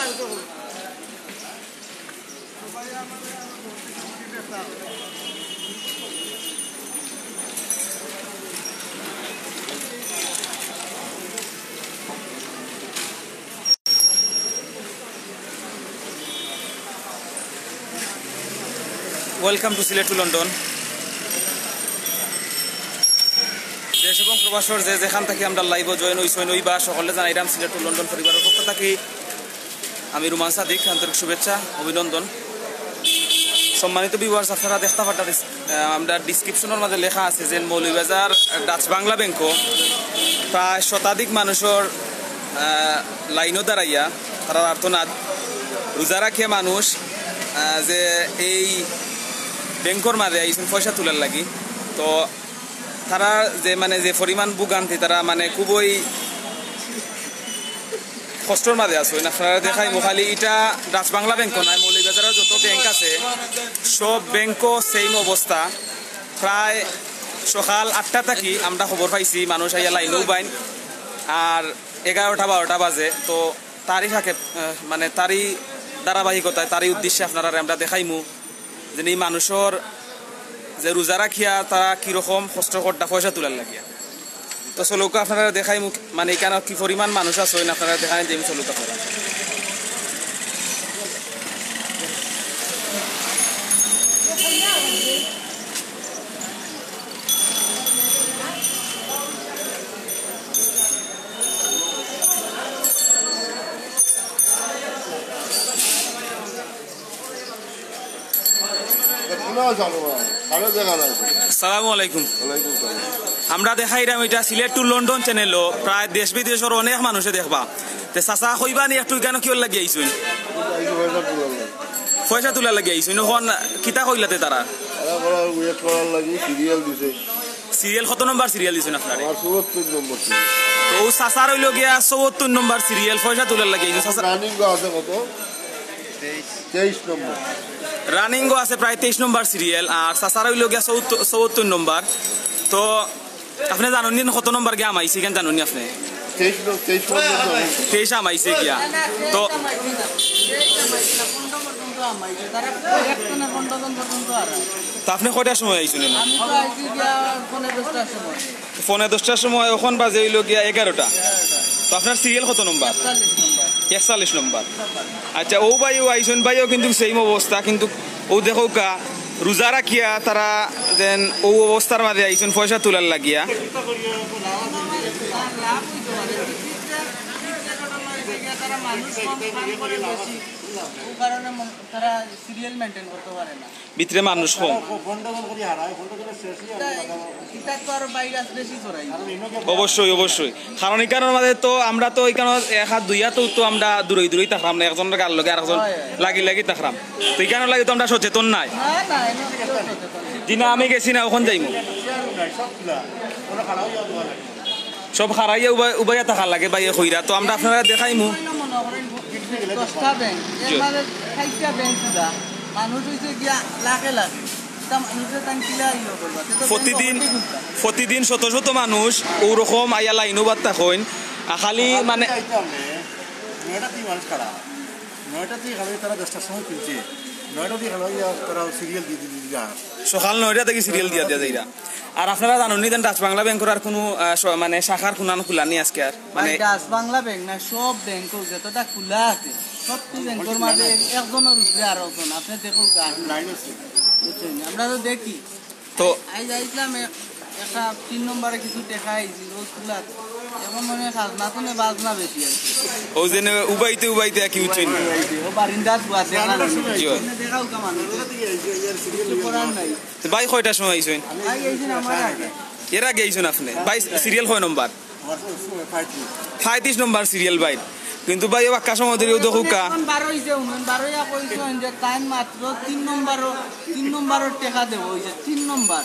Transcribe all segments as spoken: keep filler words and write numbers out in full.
Welcome to Sylhet to London। দেশ এবং প্রবাসর যে যেখান থাকি আমরা live-ও join অইছইন, অইবা সকলরে জানাইরাম Sylhet to London পরিবারর পক্ষ থাকি আমি রুমান সাদিক আন্তরিক শুভেচ্ছা, অভিনন্দন। সম্মানিত viewers, আপনারা দেখতা পারতা, আহ, আমরা description-র মাঝে লেখা আছে যে মৌলভীবাজার ডাচ বাংলা ব্যাংকও প্রায় শতাধিক মানুষর, আহ, লাইনও দাঁড়াইয়া তারার আর্তনাদ, রোজা রাখিয়া মানুষ, আহ, যে এই ব্যাংকর মাঝে আইছইন পয়সা তুলার লাগি। তো তারা যে, মানে, যে পরিমাণ ভোগান্তি, তারা, মানে, খুবই কষ্টর মাঝে আছইন। আপনারা দেখাইমু, খালি ইটা ডাচ বাংলা ব্যাংকও নায়, মৌলভীবাজারর যত ব্যাংক আছে, সব ব্যাংকও same অবস্থা। প্রায় সকাল আটটা থাকি আমরা খবর পাইছি, মানুষ আইয়া লাইনও বাইন, আর এগারোটা বারোটা বাজে। তো তারই ফাঁকে, আহ, মানে, তারই ধারাবাহিকতায়, তারই উদ্দেশ্যে আপনারারে আমরা দেখাইমু যে এই মানুষর যে রোজা রাখিয়া তারা কিরকম কষ্ট করতা পয়সা তুলার লাগিয়া। তো চলউক্কা আপনারারে দেখাইমু, মানে, ইখানো কি পরিমাণ মানুষ আছইন, আপনারারে দেখাই দিমু, চলউক্কা আপনারা। সালামু আলাইকুম। ওয়ালাইকুম সালাম। আমরা দেখাইরাম ইটা Sylhet to London channel-ও, প্রায় দেশ বিদেশর অনেক মানুষে দেখবা। তে চাচা, কইবা নি একটু ইখানো কিওর লাগি আইছইন? পয়সা তুলার লাগি। পয়সা তুলার লাগি আইছইন। অখন কিতা কইলা তে তারা? তারা কইলা wait করার লাগি, serial দিছে। Serial কত নম্বর serial দিছইন আপনারে? আমার চুয়াত্তর নম্বর serial। তো অউ চাচার অইলো গিয়া চুয়াত্তর নম্বর serial, পয়সা তুলার লাগি আইছইন। চাচা, running-ও আছে কত? তেইশ নম্বর। Running-ও আছে প্রায় তেইশ নম্বর serial, আর চাচার অইলো গিয়া চুয়াত্তর, চুয়াত্তর নম্বর। তো আপনে জানইন নি কত নম্বর গিয়া হামাইছে, ইখান জানইন নি আপনে? তেইশ ন-, তেইশ নম্বর গিয়া হামাইছে। তেইশ হামাইছে গিয়া। তো তো আপনে কয়টার সময় আইছইন? আমি তো আইছি গিয়া পৌনে দশটার সময়। পৌনে দশটার সময়, অখন বাজে অইলো গিয়া এগারোটা। তো আপনার serial কত নম্বর? একচল্লিশ নম্বর। একচল্লিশ নম্বর। আচ্ছা, অউ ভাইও আইছইন, ভাইও কিন্তু same অবস্থা, কিন্তু অউ দেখউক্কা, রোজা রাখিয়া তারা যেন অউ অবস্থার মাঝে আইছইন পয়সা তুলার লাগিয়া। ভিতরে মানুষ কম। ইটা তো আরো ভাইরাস বেশি ছড়াই। অবশ্যই, অবশ্যই। কারণ ইখানর মাঝে তো আমরা তো ইখানো এক হাত দুই হাতও তো আমরা দূরই দূরই থাকরাম না, একজনর গার লগে আরেকজন লাগি লাগি থাকরাম। তো ইখানর লাগি তো আমরা সচেতন নায়। না, না, এনে কেউ সচেতন না। জি না, আমি গেছি না, অখন যাইমু। সব খাড়াইয়া উবাইয়া থাকা লাগে ভাইয়ে কইরা। তো আমরা আপনারারে দেখাইমু। দশটা ব্যাংক, এর জি। মাঝে ষাইটটা ব্যাংক খোলা। মানুষ অইছে গিয়া লাখে লাখে। তা মানুষে তান কিলা ইয়ে করবা? তে তো ব্যাংক প্রতিদিন, অবশ্যই খুলতা। প্রতিদিন শত শত মানুষ অউরকম আইয়া লাইনও বাত্তা কইন। আর খালি মানে আইতে হবে, নয়টা থেকে মানুষ খাড়া। নয়টা থেকে খাড়া অইয়া তারা দশটার সময় খুলছে। নয়টা থেকে খাড়া অইয়া তারা সিরিয়াল দিয়ে দিয়ে দিয়ে আর। সকাল নয়টা থেকে সিরিয়াল দিয়া দিয়া যাইরা। আর আপনারা জানইন নি যেন ডাচ বাংলা ব্যাংকর আর কুনু, আহ, স-, মানে শাখার কুনান খোলা নি আজকে আর? মানে মানে ডাচ বাংলা ব্যাংক না, সব ব্যাংক যতটা খোলা আছে, সবটি ব্যাংকর মাঝে একজনর উপরে আরো একজন। আপনে দেখউক্কা। লাইন আছে। বুঝছইন? আমরা তো দেখি। তো আইজ আইছলাম এক-, একটা তিন নম্বরে কিছু টেকা আইছিল, অউ খোলাত। এখন মনে হয় খাজনা তো নে বাজনা বেশি আর কি। অউ যেন উবাইতে উবাইতে আর কি উঠছইন। ও বারিন্দাত বওয়া আছে, জি। এনে দেখাউক্কা মানুষ। কিছু করার নাই। তো ভাই কয়টার সময় আইছইন? ভাই আইছইন আমার আগে। এর আগে আইছইন আপনে? ভাই সিরিয়াল কয় নম্বর? আমার তো সময় পঁয়ত্রিশ। পঁয়ত্রিশ নম্বর সিরিয়াল ভাই। কিন্তু ভাই, ও বাক্কা সময় ধরি ও দেখউক্কা। এখন বারো অইছে, উনি বারো ইয়া কইছইন যে তাইন মাত্র তিন নম্বর, তিন নম্বরর টেকা দেবো, অইছে তিন নম্বর।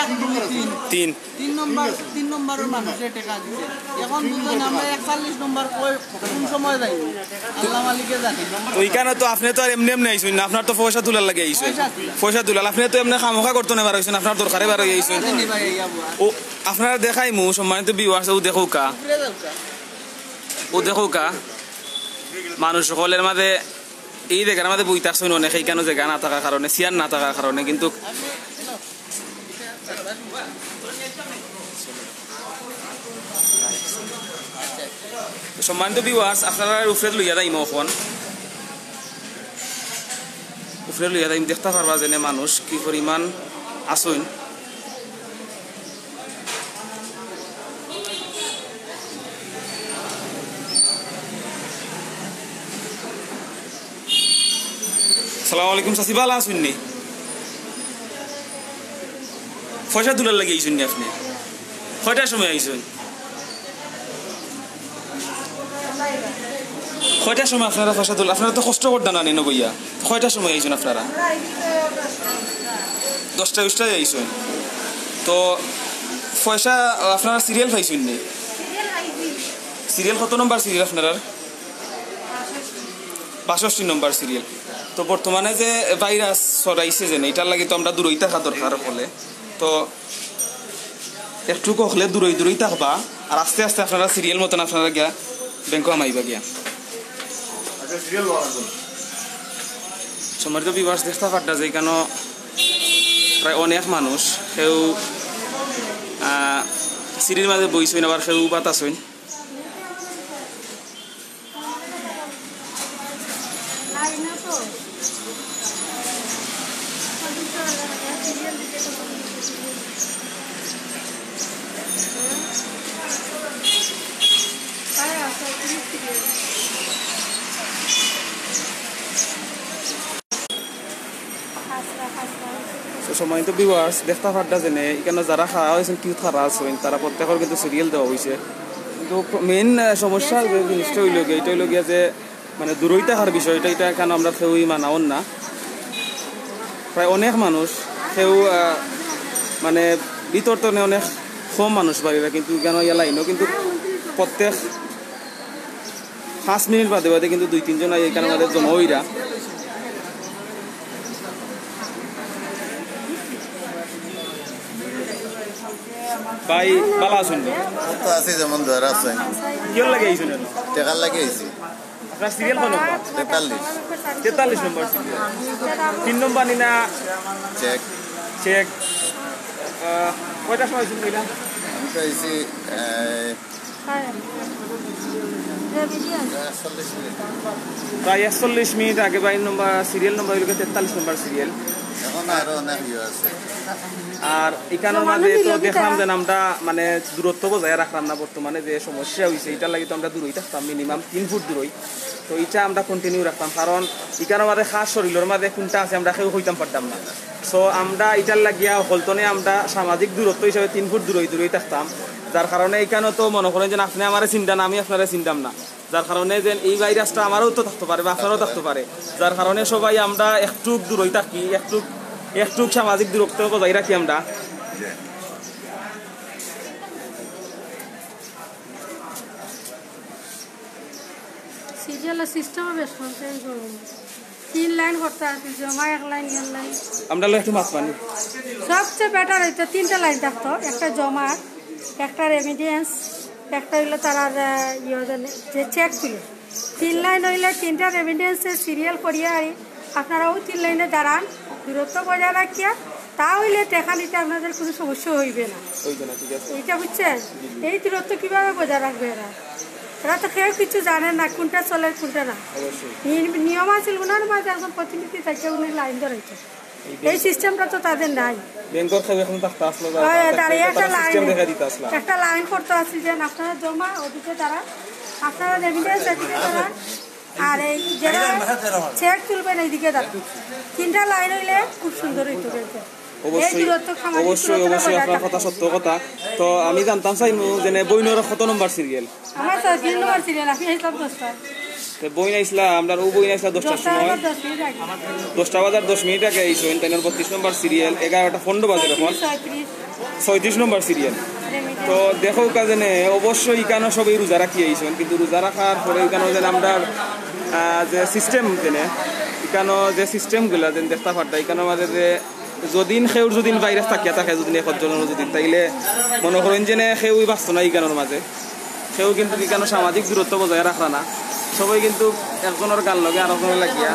এক, দুই, তিন। তিন। তিন নম্বর, তিন নম্বরর মানুষে টেকা দিছে। এখন বুঝছইন আমরা একচল্লিশ নম্বর কই, কোন সময় যাইব? আল্লাহ মালিকে জানে। তো ইখানো তো আপনে তো আর এমনে এমনে আইছইন না, আপনার তো পয়সা তুলার লাগি আইছইন। পয়সা তুলা। পয়সা তুলার। আপনে তো এমনে খামোখা করতো না বার অইছইন, আপনার দরকারে বার অই আইছইন। জানি ভাই, এই আবু। ও, আপনারারে দেখাইমু, সম্মানিত ভিউয়ার্স, ও দেখউক্কা। উপরে যাউক্কা। ও দেখউক্কা। মানুষ হকলর মাঝে, এই জাগার মাঝে বই থাকছইন অনেকে, ইকানো জাগা না থাকার কারণে, চেয়ার না থাকার কারণে, কিন্তু সম্মানিত viewers, আপনারারে উপরে লইয়া যাইমু অখন। উপরে লইয়া যাইমু, দেখতা পারবা যেনে মানুষ কি পরিমাণ আছইন। সালাম আলাইকুম চাচি, ভালা আছইন নি? পয়সা তুলার লাগি আইছইন নি আপনে? কয়টার সময় আইছইন? কয়টার সময় আপনারা পয়সা তুল-, আপনারা তো কষ্ট করতা না নি নবইয়া? কয়টার সময় আইছইন আপনারা? দশটা বিশটায় আইছইন। তো পয়সা, আপনারা সিরিয়াল পাইছইন নি? সিরিয়াল কত নম্বর সিরিয়াল আপনারার? বাষট্টি নম্বর সিরিয়াল। তো বর্তমানে যে ভাইরাস ছড়াইছে যেনে, ইটার লাগি তো আমরা দূরই থাকা দরকার হকলে। তো একটুক হকলে দূরই দূরই থাকবা, আর আস্তে আস্তে আপনারা সিরিয়াল মতন আপনারা গিয়া ব্যাংকো হামাইবা গিয়া। সম্মানিত viewers, দেখতা পাররা যে ইকানো প্রায় অনেক মানুষ, কেউ, আহ, সিঁড়ির মাঝে বইছইন, আবার কেউ উবাত আছইন। তো সম্মানিত viewers, দেখতা পাররা যেনে ইকানো যারা খাড়া অইছইন, কিউত খাড়া আছইন, তারা প্রত্যেকর কিন্তু সিরিয়াল দেওয়া অইছে। কিন্তু মেইন, আহ, সমস্যা যে জিনিসটা অইলো গিয়া, ইটা অইলো গিয়া যে মানে দূরই থাকার বিষয়টা, ইটা ইকানো আমরা কেউই মানাওর না। প্রায় অনেক মানুষ, কেউ, আহ, মানে ভিতর তো অনেক কম মানুষ বাড়িরা, কিন্তু ইকানো ইয়া লাইনও কিন্তু প্রত্যেক পাঁচ মিনিট বাদে বাদে কিন্তু দুই তিনজন আইয়া ইকানো আমাদের জমা অইরা। ভাই, ভালা আছইন নি? তো আছি যেমন ধর আছে। কিওর লাগি আইছইন এনো? টেকার লাগি আইছি। আপনার সিরিয়াল কত নম্বর? তেতাল্লিশ। তেতাল্লিশ নম্বর সিরিয়াল। তিন নম্বর নি না? চেক। চেক। আহ, কয়টার সময় আইছইন কইলা? আমি তো আইছি, এই, প্রায় একচল্লিশ মিনিট। প্রায় একচল্লিশ মিনিট আগে ভাই নম্বর, সিরিয়াল নম্বর অইলো গিয়া তেতাল্লিশ নম্বর সিরিয়াল। এখন আরো অনেক ইয়ে আছে। আর ইকানোর মাঝে তো দেখলাম যে আমরা মানে দূরত্ব বজায় রাখলাম না, বর্তমানে যে সমস্যা অইছে, ইটার লাগি তো আমরা দূরই থাকতাম, মিনিমাম তিন ফুট দূরই। তো ইটা আমরা কন্টিনিউ রাখতাম, কারণ ইকানোর মাঝে খাস শরীলর মাঝে কুনটা আছে আমরা কেউ কইতাম পারতাম না। সো আমরা ইটার লাগিয়া হকলতনে আমরা সামাজিক দূরত্ব হিসাবে তিন ফুট দূরই দূরই থাকতাম, যার কারণে ইকানো তো মনো করইন যে আপনে আমারে চিনরা না, আমি আপনারে চিনতাম না, যার কারণে যে এই ভাইরাসটা আমারও তো থাকতো পারে বা আপনারও থাকতো পারে, যার কারণে সবাই আমরা একটুক দূরই থাকি, একটুক, একটুক সামাজিক দূরত্ব বজায় রাখি আমরা। সিরিয়ালের সিস্টেমও বেশ কনফিউজ। তিন লাইন করতে আছে, জমা এক লাইন, এক লাইন। আমরা লো একটু মাত পানি। সবচেয়ে বেটার হইতো তিনটা লাইন থাকতো, একটা জমা, একটা রেমিটেন্স, একটা হইলো তারার, আহ, ইয়ে, যে চেক তুলে। তিন লাইন হইলে তিনটা রেমিটেন্সে সিরিয়াল করিয়া আর আপনারা ওই তিন লাইনে দাঁড়ান, দূরত্ব বজায় রাখিয়া, তা হইলে টেকা নিতে আপনাদের কোনো সমস্যা হইবে না। হইবে না, ঠিক আছে। এইটা বুঝছেন? এই দূরত্ব কিভাবে বজায় রাখবে এরা? এরা তো কেউ কিছু জানে না, কোনটা চলে, কোনটা না। অবশ্যই। নি-, নিয়ম আছিল, ওনার মাঝে একজন প্রতিনিধি থাকে, উনি লাইন ধরাইছে। এই ব্যাংক-, এই সিস্টেমটা তো তাদের নাই। ব্যাংকর কেউ এখন থাকতে আসলো, ওই, তারা দাঁড়িয়ে একটা সিস্টেম লাইন, দেখা দিতে আসলা। একটা লাইন করতে আসি যে আপনারা জমা ওদিকে দাঁড়ান, আপনারা রেমিটেন্স এদিকে দাঁড়ান, আর এই যারা চেক তুলবেন এইদিকে দাঁড়ান। তিনটা লাইন হইলে খুব সুন্দর হইতো ব্যাংকে। এই অবশ্যই, দূরত্ব সামাজিক অবশ্যই, দূরত্বটা অবশ্যই, বজায় আপনার রাখতে কথা হবে। সত্য কথা। তো আমি জানতাম চাইমু যে বইনর কত নম্বর সিরিয়াল? আমার ছয়ত্রিশ নম্বর সিরিয়াল, আমি আইলাম দশটা। তে বইন আইসলা, আমরার ও বইন আইসলা দশটার দশটা সময়। বাজার দশ মিনিট আগে। দশটা বাজার দশ মিনিট আগে আইছইন, তাইনর বত্রিশ নম্বর সিরিয়াল, এগারোটা পনেরো বাজে এখন। ছয়ত্রিশ। ছয়ত্রিশ নম্বর সিরিয়াল। রেমিটেন্স। তো দেখউক্কা যেনে, অবশ্যই ইকানো সবাই রোজা রাখি আইছইন, কিন্তু রোজা রাখার পরে ইকানো যেনে আমরার, আহ, যে সিস্টেম যেনে, ইকানো যে সিস্টেমগুলা যেন দেখতা পারতা, ইকানোর মাঝে যে যদিন কেউর যদিন ভাইরাস থাকিয়া থাকে, যদিন একজনর যদিন, তাইলে মনো করইন যেনে কেউই বাঁচতো না ইকানোর মাঝে। কেউ কিন্তু ইকানো সামাজিক দূরত্ব বজায় রাখরা না। সবে কিন্তু একজনর গান লগে আরোজনে লাগিয়া।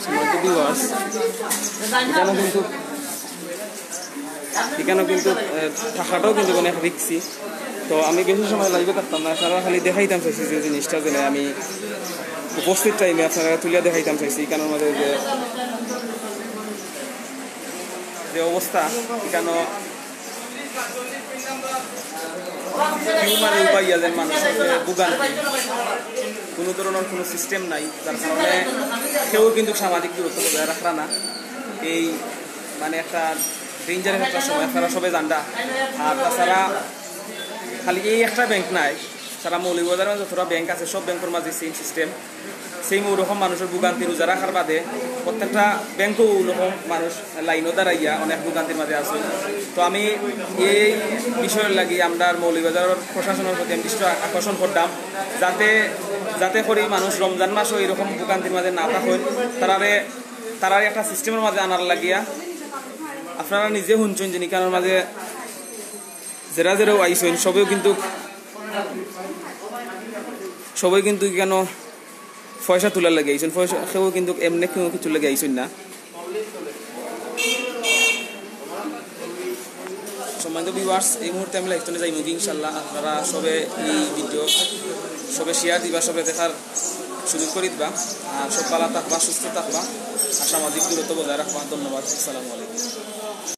সম্মানিত viewers, এখানে কিন্তু, এখানে কিন্তু, আহ, থাকাটাও কিন্তু অনেক রিক্সি। তো আমি বেশি সময় live-এ থাকতাম না, আপনারা খালি দেখাইতাম চাইছি যে জিনিসটা, যে আমি উপস্থিত time-এ আপনারা তুলিয়া দেখাইতাম চাইছি। এখানের মাঝে যে, যে অবস্থা, এখানে queue মাঝে উবাইয়া যেন মানুষের যে ভোগান্তি, কোনো ধরনের কোনো system নাই, যার কারণে কেউ কিন্তু সামাজিক দূরত্ব বজায় রাখরা না। এই মানে একটা dangerous একটা সময়, আপনারা সবে জানরা। আর তাছাড়া খালি এই একটা ব্যাংক নাই, সারা মৌলভীবাজারের মাঝে যতটা ব্যাংক আছে, সব ব্যাংকের মাঝে same system, same ওরকম মানুষের ভোগান্তি। রোজা রাখার বাদে প্রত্যেকটা ব্যাংকও ওরকম মানুষ লাইনও দাঁড়াইয়া অনেক ভোগান্তির মাঝে আছে। তো আমি এই বিষয়ের লাগি আমরা মৌলভীবাজারের প্রশাসনের প্রতি আমি দৃষ্টি আকর্ষণ করতাম, যাতে, যাতে করি মানুষ রমজান মাসও এরকম ভোগান্তির মাঝে না থাকেন। তারারে, তারারে একটা system-এর মাঝে আনার লাগিয়া। আপনারা নিজে শুনছেন যে এখানের মাঝে যেরা যেরাও আইছেন, সবেও কিন্তু, সবাই কিন্তু এখানে পয়সা তুলার লাগি আইছেন, পয়সা কেউ কিন্তু এমনি কোনো কিছু লাগি আইছেন না। সম্মানিত viewers, এই মুহূর্তে আমি live-এ যাইমু গি, ইনশাল্লাহ। আপনারা সবে এই video সবে share দিবা, সবে দেখার সুযোগ করি দিবা। আর সব ভালা থাকবা, সুস্থ থাকবা, আর সামাজিক দূরত্ব বজায় রাখবা। ধন্যবাদ, আসসালামু আলাইকুম।